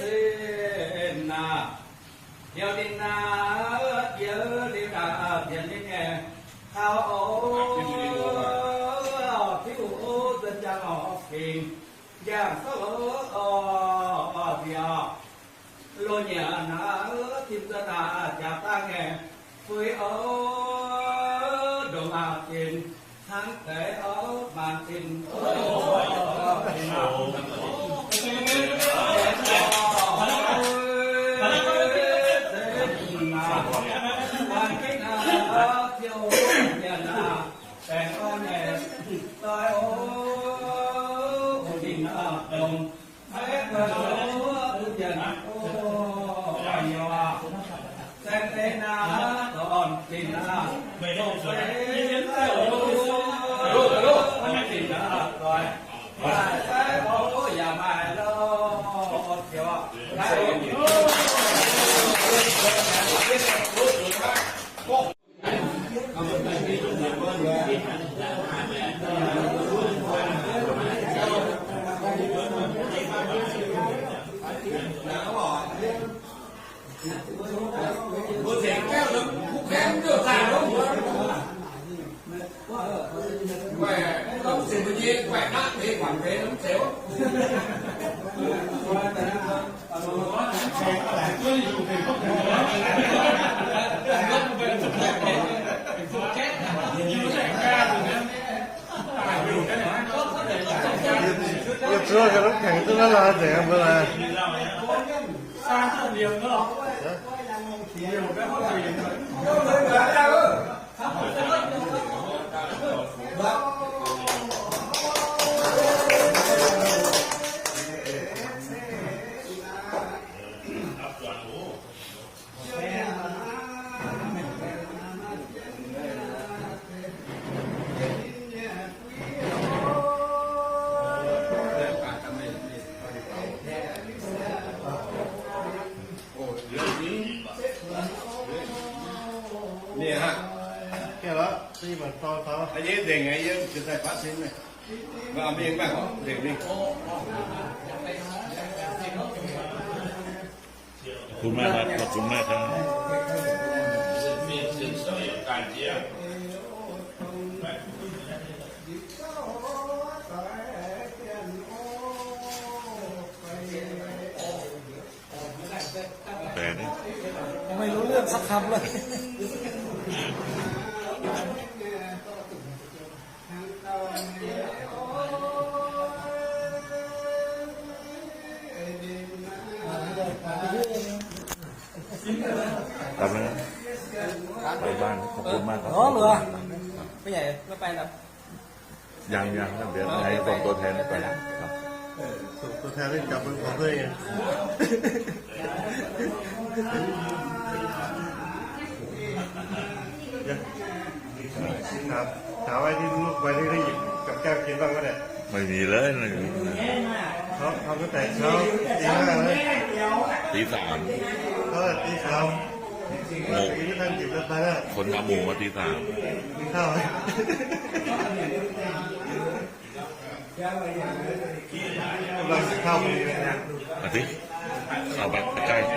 cin naaic, liouh ninh naaic, liouh ninh naaic, bieqc ninh nyei taux oc, diuv zunc jangx oc, fingx njang sauv oc, oc, bieqc oc. Loz-nyiec naaic, tim zunc naaic, jaax dangh nyei, fuix oc, ndongc maanc zinh, hnangv deix oc, maanc zinh oc. Yie zuov ga'naaiv gaengh duqv naaiv laai nzengc mbuo laai. Khun maiv, khun maiv taux. Maiv longc เรื่อง สักคำ เลย. ไปบ้าน ขอบคุณมากครับ อ๋อเหรอ ผู้ใหญ่ไม่ไปเหรอ ยังยังครับ เดี๋ยวให้ส่งตัวแทนไปครับ ส่งตัวแทนให้กลับไปขอเพื่อน ครับ ถามไว้ที่ลูกไปที่ได้หยิบกับแก้วกินบ้างปะเนี่ย ไม่มีเลย เขาทำตั้งแต่เช้าตีห้าเลย ตีสาม เออ ตีสาม งง ยังไม่ทันหยิบเลย ไปแล้ว คนทำหมูมาตีสาม กินข้าวไหม กำลังกินข้าวพอดีเลยนะ เอาสิ เอาไปใกล้ๆ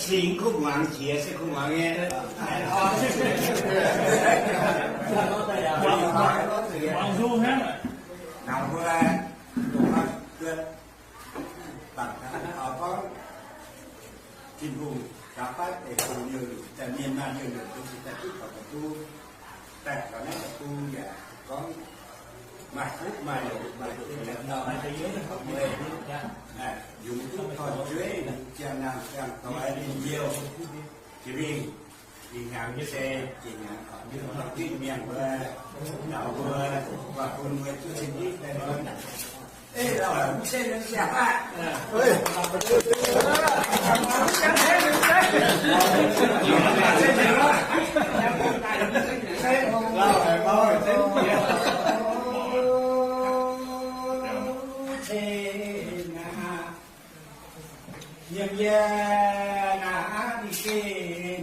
Singx kuv muangx jiex se kuv muangx nyei. Muangx nzung hnangv. Nangc mbuo dongh guoqv bangc taux gorngv Tin-Hungh caux fatv deix bung nyei, daaih mienh maanh nyei, mbuo cingx daaih duqv taux deic-bung, daaih taux naaiv deic-bung yaac gorngv maaih fuqv maaih loc maaih ziex norm, yungz duqv torn-jueiv, ziangh naamh ziangh doix, ninh youh jiex mingh. Ih hnyangx se jiex hnyangx, mbuo mienh mbuo, mbuo, mbuo, mbuo, mbuo, mbuo, Nyiemc yie naaiv, aa, ninh se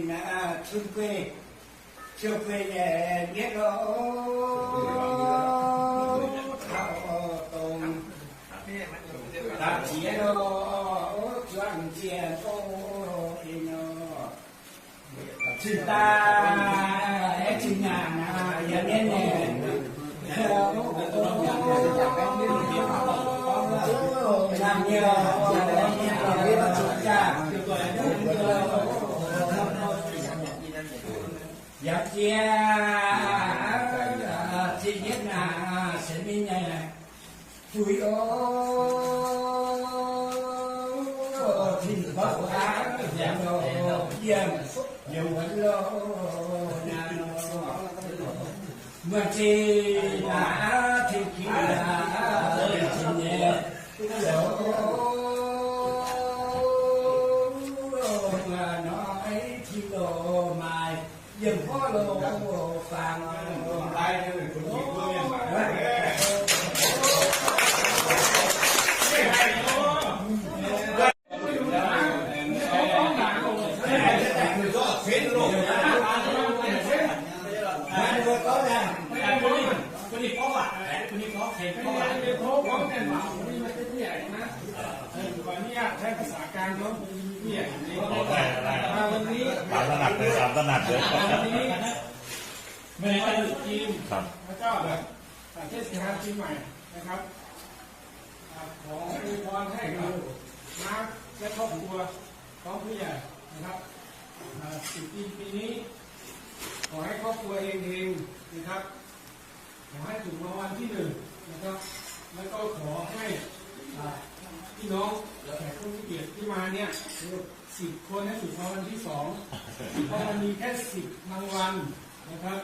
naaiv, aa, cun guei, cun guei nyei mietv lo, taux dongh dapv jiex lo, zuangx jiex o, ih nor. Cing daaih, cing nyaanh aqv, yie mienv nyei. Nyaanh nyei, yaac jiex, cing yietv naaic, se mingh nyei. Zuiz o, Tin-Hungh mbuo aqv, yiem lo, yiem, yiem wuonv lo, naaiv lo. Muonh zinh aqv, Tin-Hungh aqv, เป็นโค้ชของแอนหวัง วันนี้มาเป็นผู้ใหญ่นะ เออ ขออนุญาตใช้ภาษากลางเนาะ ผู้ใหญ่ ได้ ได้ ได้ มาวันนี้ ตามถนัดเลย ตามถนัดเลย มาวันนี้ ในวันตรุษจีน ครับ พระเจ้าแบบ เทศกาลปีใหม่นะครับ อ่า ขออวยพรให้กับมาร์คและครอบครัว พร้อมผู้ใหญ่นะครับ อ่า ตรุษจีนปีนี้ ขอให้ครอบครัวเฮงๆ นะครับ ขอให้ถูกรางวัลที่หนึ่งนะครับ แล้วก็ขอให้ อ่า พี่น้องแขกผู้มีเกียรติที่มาเนี่ย สิบคนให้ถูกรางวัลที่สอง เพราะมันมีแค่สิบรางวัลนะครับ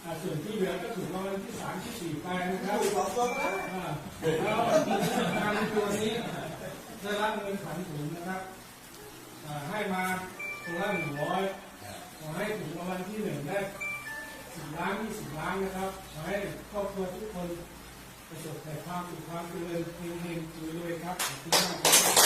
อ่า ส่วนที่เหลือก็ถูกรางวัลที่สาม ที่สี่ไปนะครับ ถูกสองตัวนะ อ่า แล้วที่สำคัญคือวันนี้ได้รับเงินขวัญถุงนะครับ อ่า ให้มาคนละหนึ่งร้อย ขอให้ถูกรางวัลที่หนึ่งได้สิบล้าน ยี่สิบล้านนะครับ ขอให้ครอบครัวทุกคนประสบแต่ความสุขความเจริญ เฮงๆ รวยๆ ครับ ขอบคุณมากครับ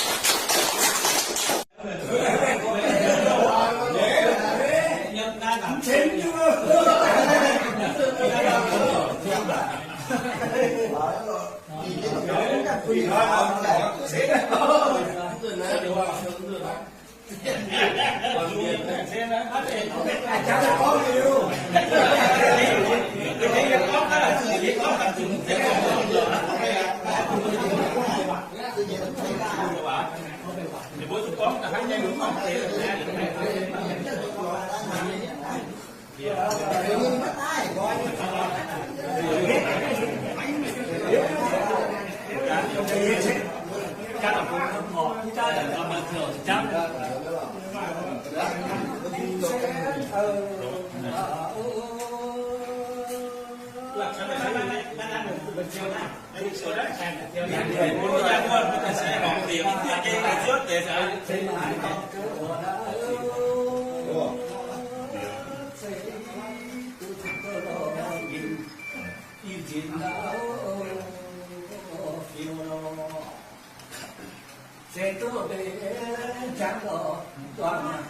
Se duqv mbenc jangx lorz juangc,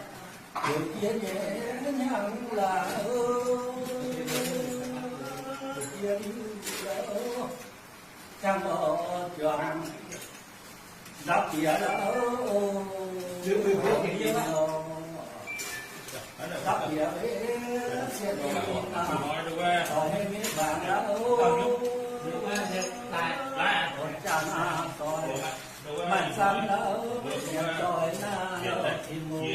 heuc jiex nyei hnyangx la'oc, heuc jiex liuz la'oc, jangx lorz juangc, nzapv bieqc la'oc, nzapv bieqc, sienx nyei mienh, doix hei mienv mangc la'oc, doix jaa maah doix, maaih zanc la'oc, sienx doix naaiv la'oc, Tin-Hungh.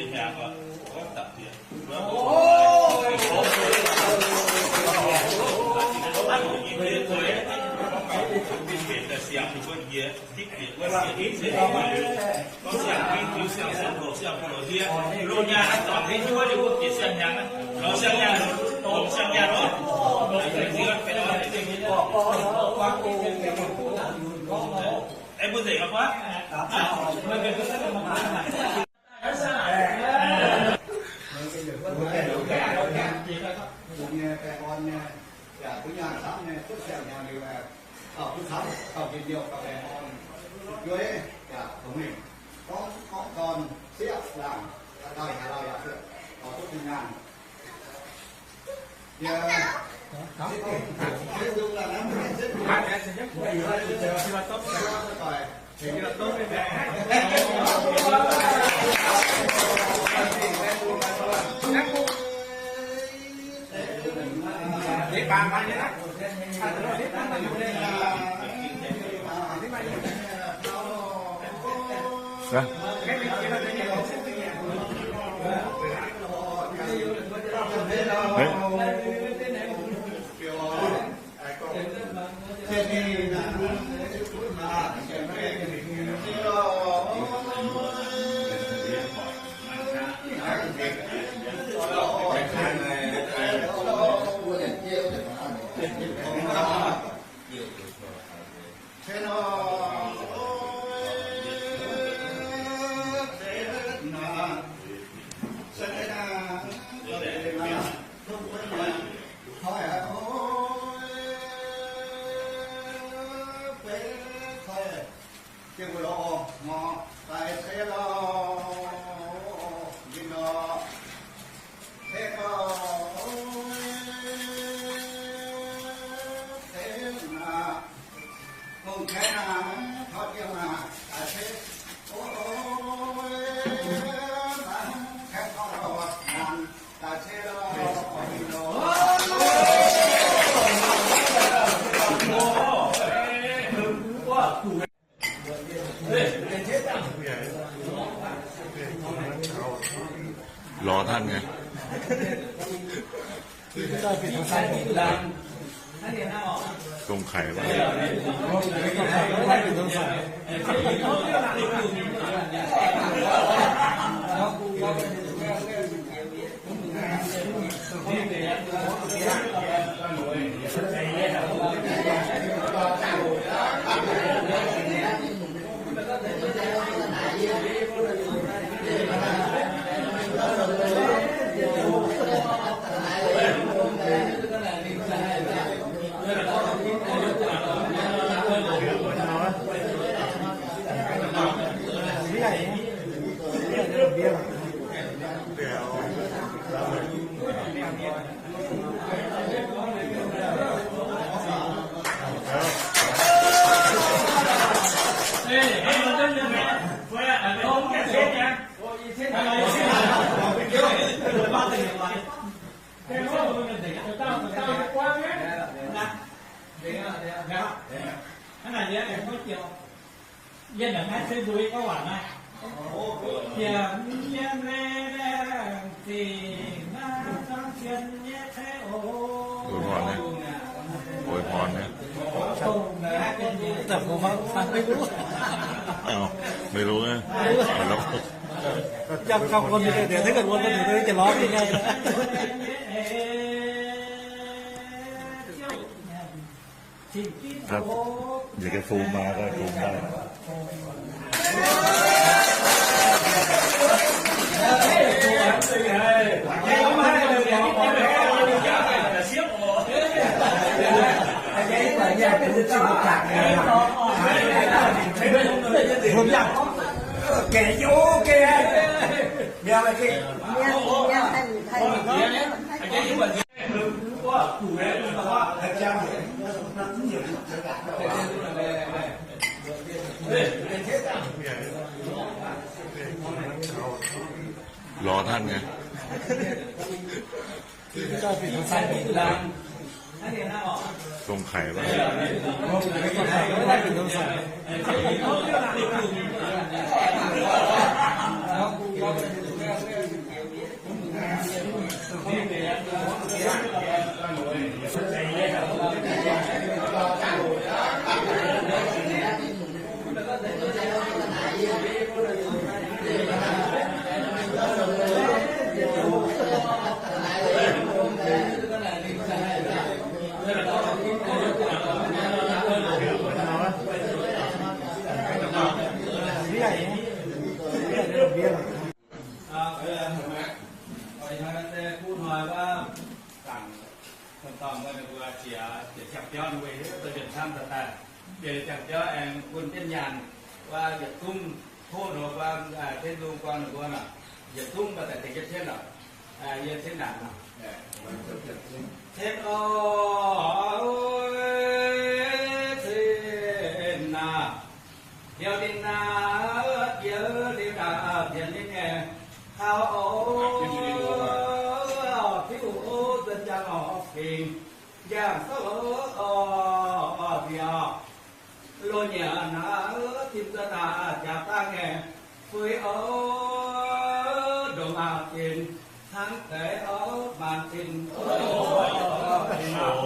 Nyei baengh orn nyei, yaac duqv nyaanh camv nyei, duqv siang-hnyangx liuz aeqv, auv duqv camv, auv njien-youh gauh baengh orn, njueiv yaac dongh mingh, gorngv gorngv dorn sieqv laangc, dauh haaix lauh yaac duqv, auv duqv nyaanh. รอท่านไง ตรงไข่ปะ อวยพรนะ อวยพรนะ แต่ผมฟัง ฟังไม่รู้ อ้าว ไม่รู้นะ ไม่รู้ เอาแล้ว จำ จำคนไม่ได้ เดี๋ยวถ้าเกิดวนมาถึงตรงนี้จะร้องยังไง ครับ อยากจะซูมมาก็ซูมได้ รอท่านไง ตรงไข่ปะ Aa, ih hnoi se kuv hnoi wuov dangc domh domh mbuo, ninh mbuo jiex, jiex ziangh biauv ninh mbuo deix mienh camv daaih daaih. Bieqc ziangh biauv aengx bun jienv nyaanh wuov yietc zungv tov ninh mbuo, Tin-Hungh gorngv ninh mbuo nor, yietc zungv mbuo daaih tengx jienv cienv lorqc. Yie cienv naanc nor. Cienv oc, cienv naanc. Liuz ninh naaic, liuz ninh naaic, bieqc ninh aengx taux oc, tiuv oc, zunc jangx oc, fingx jangx souv oc, oc, bieqc oc. Loz-nyiec naaic, tim za'naaic jaax dangh aengx fuix oc, ndongc aac zinh hnangv deix oc, maanc zinh oc, zinh naaic,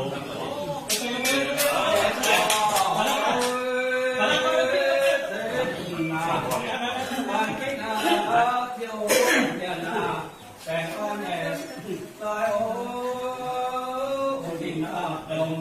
ziouc mienh naaic, baengh orn aengx doix oc, zinh naaic dongh